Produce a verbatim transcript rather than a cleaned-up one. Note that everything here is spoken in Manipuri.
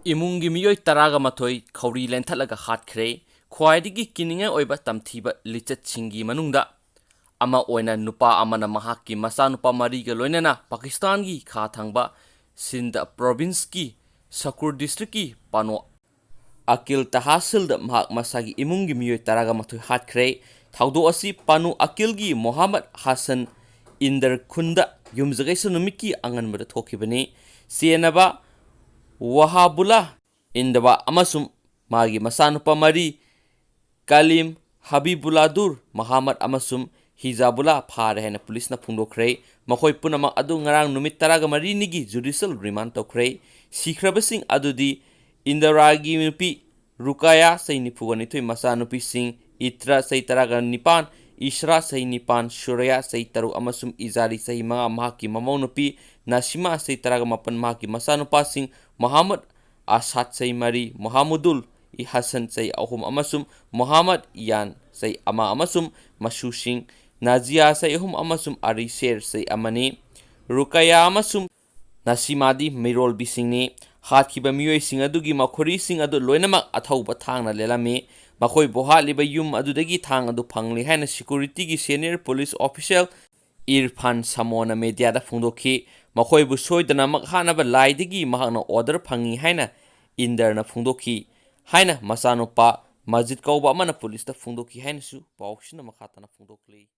ꯏꯃꯨꯡꯒꯤ ꯃꯤꯑꯣꯏ ꯇꯔꯥꯒ ꯃꯥꯊꯣꯏ ꯈꯧꯔꯤ ꯂꯦꯟꯊꯠꯂꯒ ꯍꯥꯠꯈ꯭ꯔꯦ꯫ ꯈ꯭ꯋꯥꯏꯗꯒꯤ ꯀꯤꯅꯤꯡꯉꯥꯏ ꯑꯣꯏꯕ ꯇꯝꯊꯤꯕ ꯂꯤꯆꯠꯁꯤꯡꯒꯤ ꯃꯅꯨꯡꯗ ꯑꯃ ꯑꯣꯏꯅ ꯅꯨꯄꯥ ꯑꯃꯅ ꯃꯍꯥꯛꯀꯤ ꯃꯆꯥꯅꯨꯄꯥ ꯃꯔꯤꯒ ꯂꯣꯏꯅꯅ ꯄꯥꯀꯤꯁꯇꯥꯟꯒꯤ ꯈꯥ ꯊꯪꯕ ꯁꯤꯟꯗ ꯄ꯭ꯔꯣꯚꯤꯟꯁꯀꯤ ꯁꯀꯨꯔ ꯗꯤꯁꯇ꯭ꯔꯤꯛꯀꯤ ꯄꯥꯅꯣ ꯑꯀꯤꯜ ꯇꯍꯥꯁꯤꯜꯗ ꯃꯍꯥꯛ ꯃꯁꯥꯒꯤ ꯏꯃꯨꯡꯒꯤ ꯃꯤꯑꯣꯏ ꯇꯔꯥꯒ ꯃꯥꯊꯣꯏ ꯍꯥꯠꯈ꯭ꯔꯦ꯫ ꯊꯧꯗꯣꯛ ꯑꯁꯤ ꯄꯥꯅꯨ ꯑꯀꯤꯜꯒꯤ ꯃꯣꯍꯥꯃꯗ ꯍꯥꯁꯟ ꯏꯟꯗꯔ ꯈꯨꯟꯗ ꯌꯨꯝꯖꯀꯩꯁ ꯅꯨꯃꯤꯠꯀꯤ ꯑꯉꯟꯕꯗ ꯊꯣꯛꯈꯤꯕꯅꯤ꯫ ꯆꯦꯟꯅꯕ ꯋꯥꯍꯥꯕꯨꯂꯥ ꯏꯟꯗꯕꯥ ꯑꯃꯁꯨꯡ ꯃꯥꯒꯤ ꯃꯆꯥꯅꯨꯄꯥ ꯃꯔꯤ ꯀꯂꯤꯝ, ꯍꯕꯤꯕꯨꯂꯥꯗꯨꯔ, ꯃꯍꯥꯃꯗ ꯑꯃꯁꯨꯡ ꯍꯤꯖꯥꯕꯨꯂꯥ ꯐꯥꯔꯦ ꯍꯥꯏꯅ ꯄꯨꯂꯤꯁꯅ ꯐꯣꯡꯗꯣꯛꯈ꯭ꯔꯦ꯫ ꯃꯈꯣꯏ ꯄꯨꯝꯅꯃꯛ ꯑꯗꯨ ꯉꯔꯥꯡ ꯅꯨꯃꯤꯠ ꯇꯔꯥꯒ ꯃꯔꯤꯅꯤꯒꯤ ꯖꯨꯗꯤꯁꯤꯌꯦꯜ ꯔꯤꯃꯥꯟ ꯇꯧꯈ꯭ꯔꯦ꯫ ꯁꯤꯈ꯭ꯔꯕꯁꯤꯡ ꯑꯗꯨꯗꯤ ꯏꯟꯗꯔꯥꯒꯤ ꯅꯨꯄꯤ ꯔꯨꯀꯥꯌꯥ, ꯆꯍꯤ ꯅꯤꯐꯨꯒ ꯅꯤꯊꯣꯏ, ꯃꯆꯥꯅꯨꯄꯤꯁꯤꯡ ꯏꯇ꯭ꯔꯥ, ꯆꯍꯤ ꯇꯔꯥꯒ ꯅꯤꯄꯥꯟ, ꯏꯁ꯭ꯔꯥ, ꯆꯍꯤ ꯅꯤꯄꯥꯟ, ꯁꯨꯔꯌꯥ, ꯆꯍꯤ ꯇꯔꯨꯛ, ꯑꯃꯁꯨꯡ ꯏꯖꯥꯔꯤ, ꯆꯍꯤ ꯃꯉꯥ, ꯃꯍꯥꯛꯀꯤ ꯃꯃꯧ ꯅꯨꯄꯤ ꯅꯥꯁꯤꯃꯥ, ꯆꯍꯤ ꯇꯔꯥꯒ ꯃꯥꯄꯟ, ꯃꯍꯥꯛꯀꯤ ꯃꯆꯥꯅꯨꯄꯥꯁꯤꯡ ꯃꯣꯍꯥꯃꯗ ꯑꯁꯥꯗ, ꯆꯍꯤ ꯃꯔꯤ, ꯃꯣꯍꯥꯃꯨꯗꯨꯜ ꯏꯍꯁꯟ, ꯆꯍꯤ ꯑꯍꯨꯝ, ꯑꯃꯁꯨꯡ ꯃꯣꯍꯥꯃꯗ ꯏꯌꯥꯟ, ꯆꯍꯤ ꯑꯃ, ꯑꯃꯁꯨꯡ ꯃꯁꯨꯁꯤꯡ ꯅꯥꯖꯤꯌꯥ, ꯆꯍꯤ ꯑꯍꯨꯝ, ꯑꯃꯁꯨꯡ ꯑꯔꯤꯁꯦꯔ, ꯆꯍꯤ ꯑꯃꯅꯤ꯫ ꯔꯨꯀꯥꯌꯥ ꯑꯃꯁꯨꯡ ꯅꯥꯁꯤꯃꯥꯗꯤ ꯃꯤꯔꯣꯜꯕꯤꯁꯤꯡꯅꯤ꯫ ꯍꯥꯠꯈꯤꯕ ꯃꯤꯑꯣꯏꯁꯤꯡ ꯑꯗꯨꯒꯤ ꯃꯈꯨꯔꯤꯁꯤꯡ ꯑꯗꯨ ꯂꯣꯏꯅꯃꯛ ꯑꯊꯧꯕ ꯊꯥꯡꯅ ꯂꯦꯜꯂꯝꯃꯤ꯫ ꯃꯈꯣꯏꯕꯨ ꯍꯥꯠꯂꯤꯕ ꯌꯨꯝ ꯑꯗꯨꯗꯒꯤ ꯊꯥꯡ ꯑꯗꯨ ꯐꯪꯂꯤ ꯍꯥꯏꯅ ꯁꯦꯀ꯭ꯌꯨꯔꯤꯇꯤꯒꯤ ꯁꯦꯅꯤꯌꯔ ꯄꯨꯂꯤꯁ ꯑꯣꯐꯤꯁꯤꯌꯦꯜ ꯏꯔꯐꯥꯟ ꯁꯃꯣꯅ ꯃꯦꯗꯤꯌꯥꯗ ꯐꯣꯡꯗꯣꯛꯈꯤ꯫ ꯃꯈꯣꯏꯕꯨ ꯁꯣꯏꯗꯅꯃꯛ ꯍꯥꯠꯅꯕ ꯂꯥꯏꯗꯒꯤ ꯃꯍꯥꯛꯅ ꯑꯣꯔꯗꯔ ꯐꯪꯏ ꯍꯥꯏꯅ ꯏꯟꯗꯔꯅ ꯐꯣꯡꯗꯣꯛꯈꯤ ꯍꯥꯏꯅ ꯃꯆꯥꯅꯨꯄꯥ ꯃꯖꯤꯗ ꯀꯧꯕ ꯑꯃꯅ ꯄꯨꯂꯤꯁꯇ ꯐꯣꯡꯗꯣꯛꯈꯤ ꯍꯥꯏꯅꯁꯨ ꯄꯥꯎꯁꯤꯅ ꯃꯈꯥ ꯇꯥꯅ ꯐꯣꯡꯗꯣꯛꯂꯤ꯫